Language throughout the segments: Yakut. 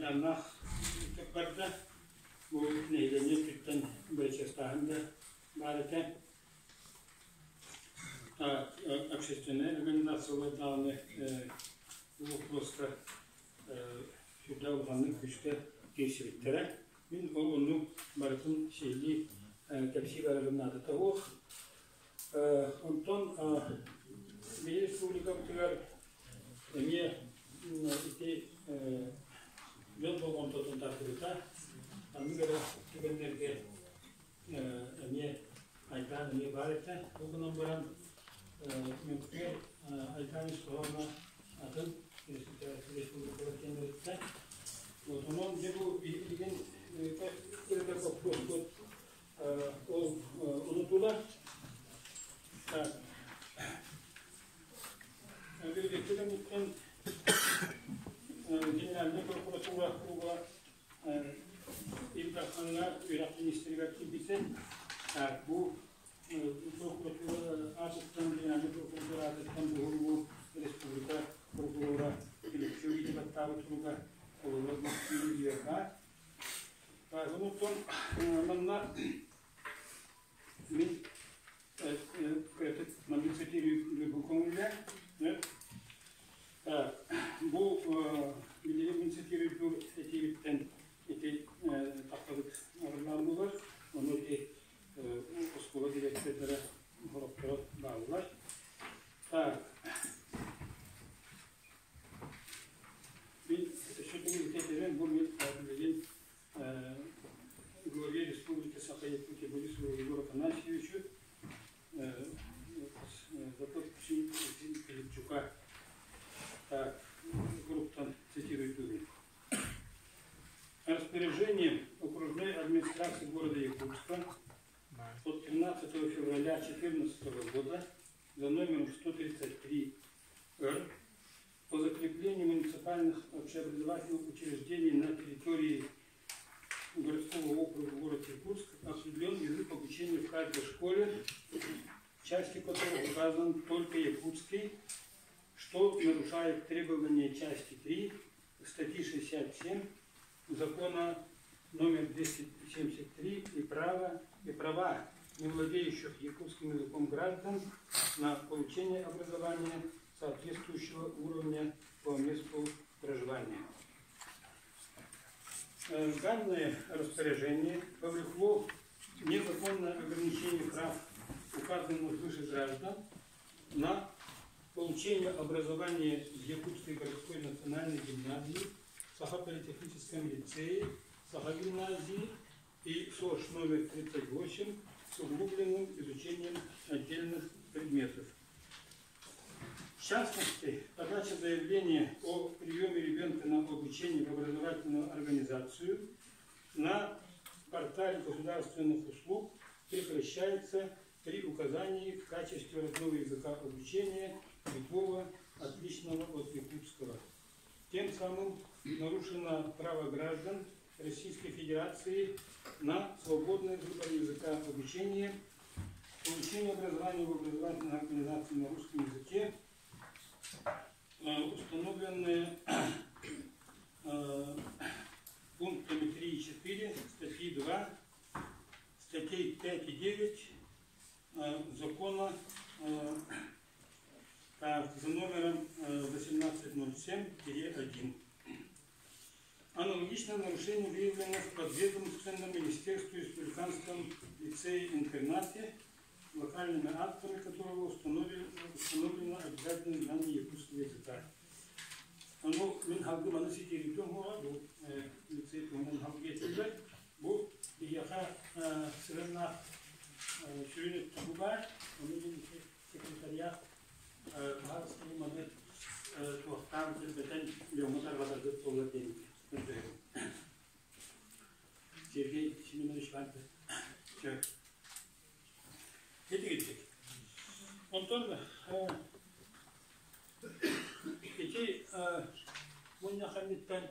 Айдааннаах барда. Бу нэһилиэнньэ өттүттэн бырачыастааһын да баар этэ. Общественнай организациялар даҕаны бу боппуруоска сүрдээх улаханнык күүскэ киирсибиттэрэ. Мин ол оннук барытын сиһилии кэпсии барарым наадата суох. Онтон биһиги республикабытыгар эмиэ ити дьон болҕомтотун тардыбыта. Ханнык эрэ түгэннэргэ эмиэ айдаан эмиэ баар этэ. Ол гынан баран мөккүөр айдаан ис хоһооно атын республикалар киэннэриттэн. Вот онон дьэ бу билигин ырытар боппуруоспут ол унутула. Билигин кэмиттэн Генеральнай прокуратура круга Ил Дархаҥҥа үөрэх министригэр киирбитэ. Бу прокуратура аатыттан, Генеральнай прокуратура аатыттан буһуругу республика прокурора Филипчев баттаабыт туруга олорор мөхсүүр баар. Онуттан манна мин маннык сэтиирүүбүн көҥүллээх. Бу билигин мин сэтиирүүбүн этиибиттэн ити тахсыбыт арыллаан буолар. Ону ити оскуола директордара сорохторо бааллар. Мин өссө төгүл этэрим, бу мин билигин главе Республики Саха-Якутия Борису Егору Афанасьевичу за подписью Филипчука так, групптан цитирую. Распоряжением окружной администрации города Якутска от 13 февраля 2014 года за номером 133 Р о закреплении муниципальных общеобразовательных учреждений на территории городского округа город Иркутск определен язык обучения в каждой школе, в части которой указан только якутский, что нарушает требования части 3 статьи 67 закона номер 273 и право и права не владеющих якутским языком граждан на получение образования соответствующего уровня по месту проживания. Данное распоряжение повлекло незаконное ограничение прав указанных выше граждан на получение образования в Якутской городской национальной гимназии, Саха-политехническом лицее, Саха-гимназии и СОШ номер 38 с углубленным изучением отдельных предметов. В частности, подача заявления о приеме ребенка на обучение в образовательную организацию на портале государственных услуг прекращается при указании в качестве родного языка обучения любого отличного от якутского. Тем самым нарушено право граждан Российской Федерации на свободный выбор языка обучения, получение образования в образовательной организации на русском языке, установленные пунктами 3 и 4 статьи 2, статей 5 и 9 закона за номером 1807-1. Аналогичное нарушение выявлено в подведомственном министерстве Республиканском лицее-интернате, локальными актами которого установлено обязательное знание якутского языка. Ону мин халгы маны ситииритим хуа бу лицей туһунан халгы этиллэр. Бу биһиэхэ сырыннаах сүрүн өттө бу баар. Ону мин секретариат баһаарыстыбы маны туохтаан сирбэтэн дьоҥҥо тарҕатаргыт буоллар диэн көрдөһөбүн. Сергей Семенович Вальтер. Ити Онтон ити мунньах кэнниттэн,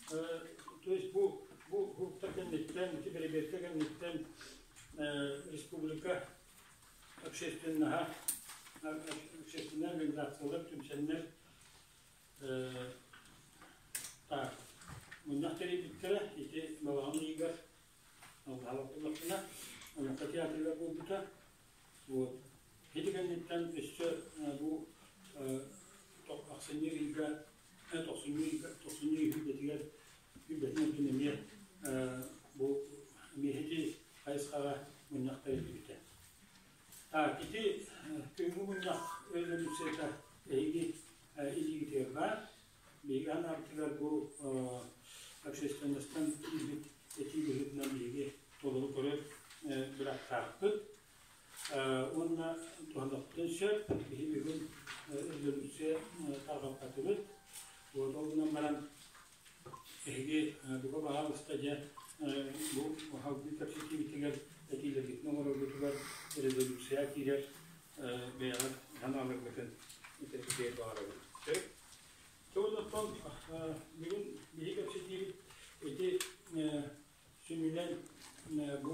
то есть бу группа кэнниттэн, ити бэрэбиэркэ кэнниттэн республика общественноһа, общественнай организациялар түмсэннэр так. мунньах тэрийбиттэрэ. Ити балаҕан ыйыгар алҕаһабат буоллахпына, Олоҥхо театрыгар буолбута. Вот. Ити кэнниттэн өссө бу ахсынньы ыйга, тохсунньу ыйга, тохсунньу ый сүүрбэтигэр, сүүрбэтин өртүн эмиэ бу эмиэ ити хайысхаҕа мунньах тэриллибитэ. Так, ити күһүҥҥү мунньах резолюцията эһиги илиигитигэр баар. Биһиги анаабытыгар бу общественностан киирбит этии быһыытынан биһиги толору көрөр бырааптаахпыт. Уонна туһаныахпытын сөп. Биһи бүгүн резолюция тарҕаппатыбыт. Вот ол гынан баран эһиги бука баһаалыста дьэ бу салгыы кэпсэтиибитигэр этиилэргитин оҥороргутугар резолюция киирэр бэйэҕит санааларгытын этэргитигэр баҕарабын. Сөп. Онтон бүгүн биһи кэпсэтиибит ити сүнньүнэн бу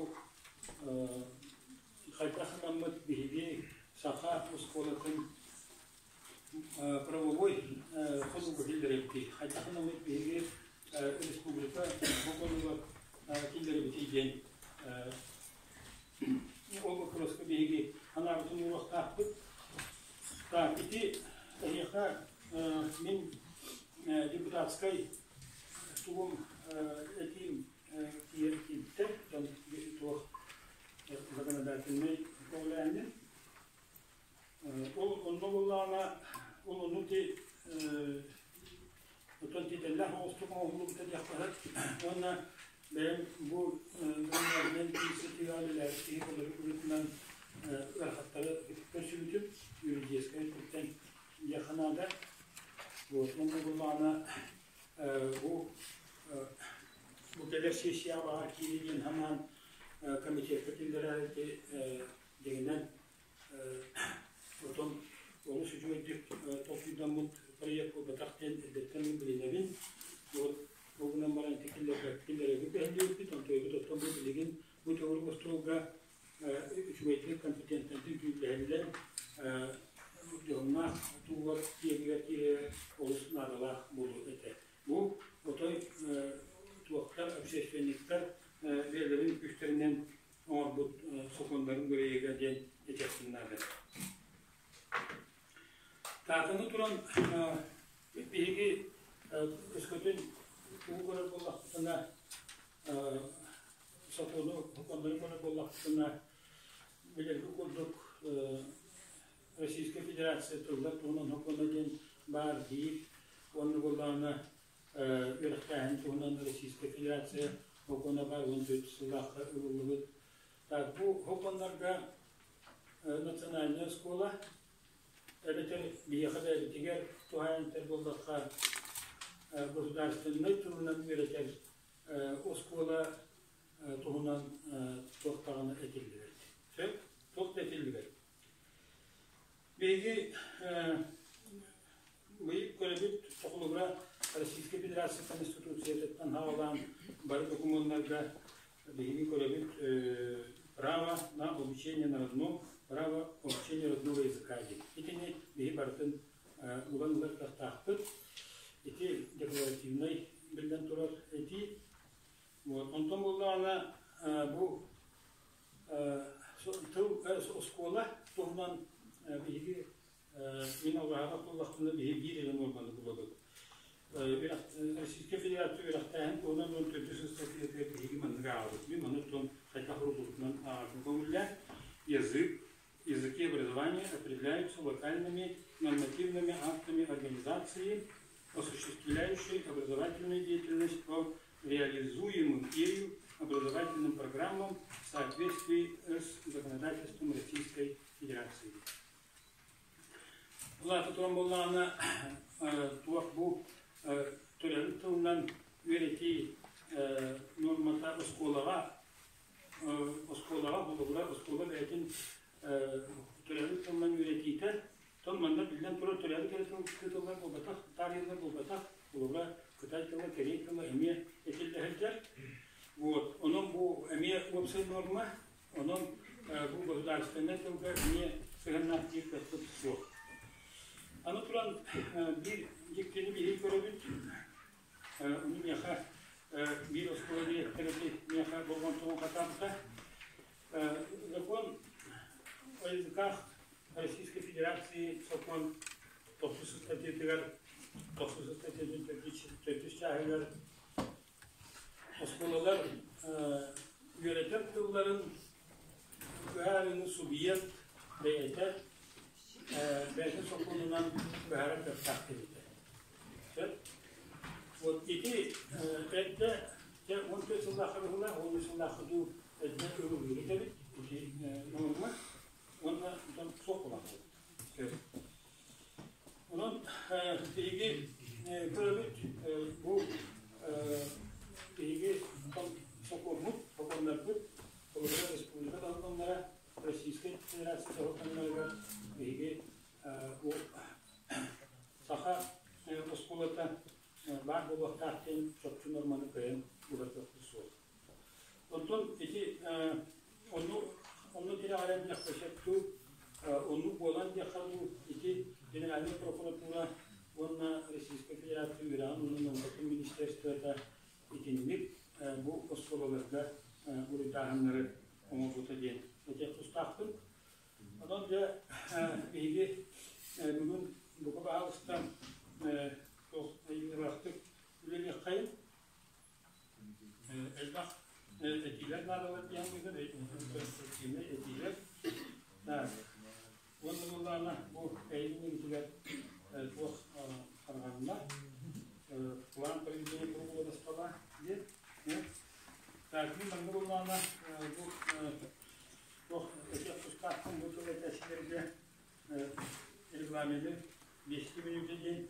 хайдах гынаммыт биһиги саха оскуолатын правовой хонууга киллэрэбитий, хайдах гынаммыт биһиги республика бу хонууга киллэрэбитий диэн ол боппуруоска биһиги анаабытын ууруохтаахпыт. Так, ити эһиэхэ мин депутатскай тугум этиим тиийэн киирбитэ, дьон туох законодательнай көҕүлээһинин. Ол онно буоллаҕына, ол ону ти оттон тиэтэллээх оҕустук оҥоһуллубута диэххэ сөп. Уонна бэйэм бу гражданин инициативаҕа үлэлээбит киһи буоларым быһыытынан ыарахаттары көрсүбүтүм юридическай өттүттэн диэххэ наада. Вот онно буоллаҕына бу бу кэлэр сессияҕа баҕар киирии диэн санаан комитекка киллэрээри дьиҥинэн Отон олус үчүгэйдик толкуйдаммыт проект буолбатах диэн эрдэттэн билинэбин. Вот ол гынан баран ити киллэрэргэ кэһиллибиппит, онтуйбут оттон бу билигин бу төгүрүк остуолга үчүгэйдик компетентнайдык дьүүллэһиллэн дьоһуннаах туугар тиэмигэр киирэрэ олус наадалаах буолуо этэ. Бу отой туохтар общественниктар бэйэлэрин күүстэринэн оҥорбут сокуоннарын бырайыага диэн этиэхпин наада. Таатаны туран биһиги өскөтүн тугу көрөр буоллахпытына сокуону сокуоннары көрөр буоллахпытына билэргэ курдук Российскай Федерация тыллар туһунан сокуона диэн баар биир уонна буоллаҕына үөрэхтээһин туһунан Российскай Федерация сокуона баар 14 сыллаахха ылыллыбыт. Так, бу сокуоннарга национальная оскуола эбэтэр биһиэхэ бэйэбитигэр туһаайан этэр буоллахха государственнай тылынан үөрэтэр оскуола туһунан туох даҕаны этиллибэт. Сөп? Туох да этиллибэт. Биһиги быйыл көрөбүт, холобура, Российскай Федерация Конституциятыттан саҕалаан бары докумуоннарга биһиги көрөбүт право на обучение на родном, право обучения родного языка диэн. Итини биһи барытын булан ылар кыахтаахпыт. Ити декларативнай биллэн турар этии. Вот. Онтон буоллаҕына бу тыл оскуола туһунан биһиги мин алҕаһаҕа буоллахпына биһиги биир эрэ нуорманы булабыт. Российскай Федерация үөрэхтээһин туһунан 14 ыстатыйатыгар биһиги маннык ааҕабыт. Мин маны оттон хайдах уруккутунан ааҕарбын көҥүллээн язык языки образования определяются локальными нормативными актами организации, осуществляющей образовательную деятельность по реализуемым ею образовательным программам в соответствии с законодательством Российской Федерации. Улаата туран буоллаҕына туох бу төрөөбүт тылынан үөрэтии нуормата оскуолаҕа оскуолаҕа холобура оскуола бэйэтин төрөөбүт тылынан үөрэтиитэ тон манна биллэн турар төрөөбүт эрэ тыллар буолбатах таарыйыллар буолбатах холобура кытай тыла кэриэй тыла эмиэ этиллэ сылдьар вот онон бу эмиэ уопсай нуорма онон бу государственнай тылга эмиэ сыһыаннаах диир кыахпыт суох аны туран биир дьиктини биһиги көрөбүт ону миэхэ чааһыгар оскуолалар үөрэтэр тылларын быһаарыыны субъект бэйэтэ бэйэтин сокуонунан быһаарар кыахтаах киһитэ. Сөп? Вот ити эрдэ дьэ 14 сыллаахха быһыылаах, 13 сыллаахха дуу эрдэ ылыллыбыт эбит ити норма уонна онтон суох буолан хаалбыт. Онон биһиги көрөбүт бу биһиги сокуоммут, сокуоннарбыт, холобура республика сокуоннара, Российскай Федерация сокуоннарыгар биһиги бу саха оскуолата баар буолуохтаах диэн чопчу норманы кыайан уларытыахпыт суох. Онтон ити онну онну тирэҕирэн диэххэ сөп дуу, оннук буолан диэххэ дуу, ити Генеральнай прокуратура уонна Российскай Федерация үөрэҕин уонна наукатын министерствота итинник бу оскуолаларга буруйдааһыннары оҥорбута диэн этиэх тустаахпын. Онон дьэ биһиги бүгүн бука баһаалыста туох ыраахтык үлэлиэххэйин. Элбэх этиилэр наадалар диэн конструктивнай этиилэр. Так, уонна буоллаҕына бу эйигин интигэр туох харҕанна план проведения круглого стола диэн. Так, мин манна буоллаҕына бу туох этиэх тустаахпын бу тыл этээччилэргэ регламены 2 мүнүүтэ диэн.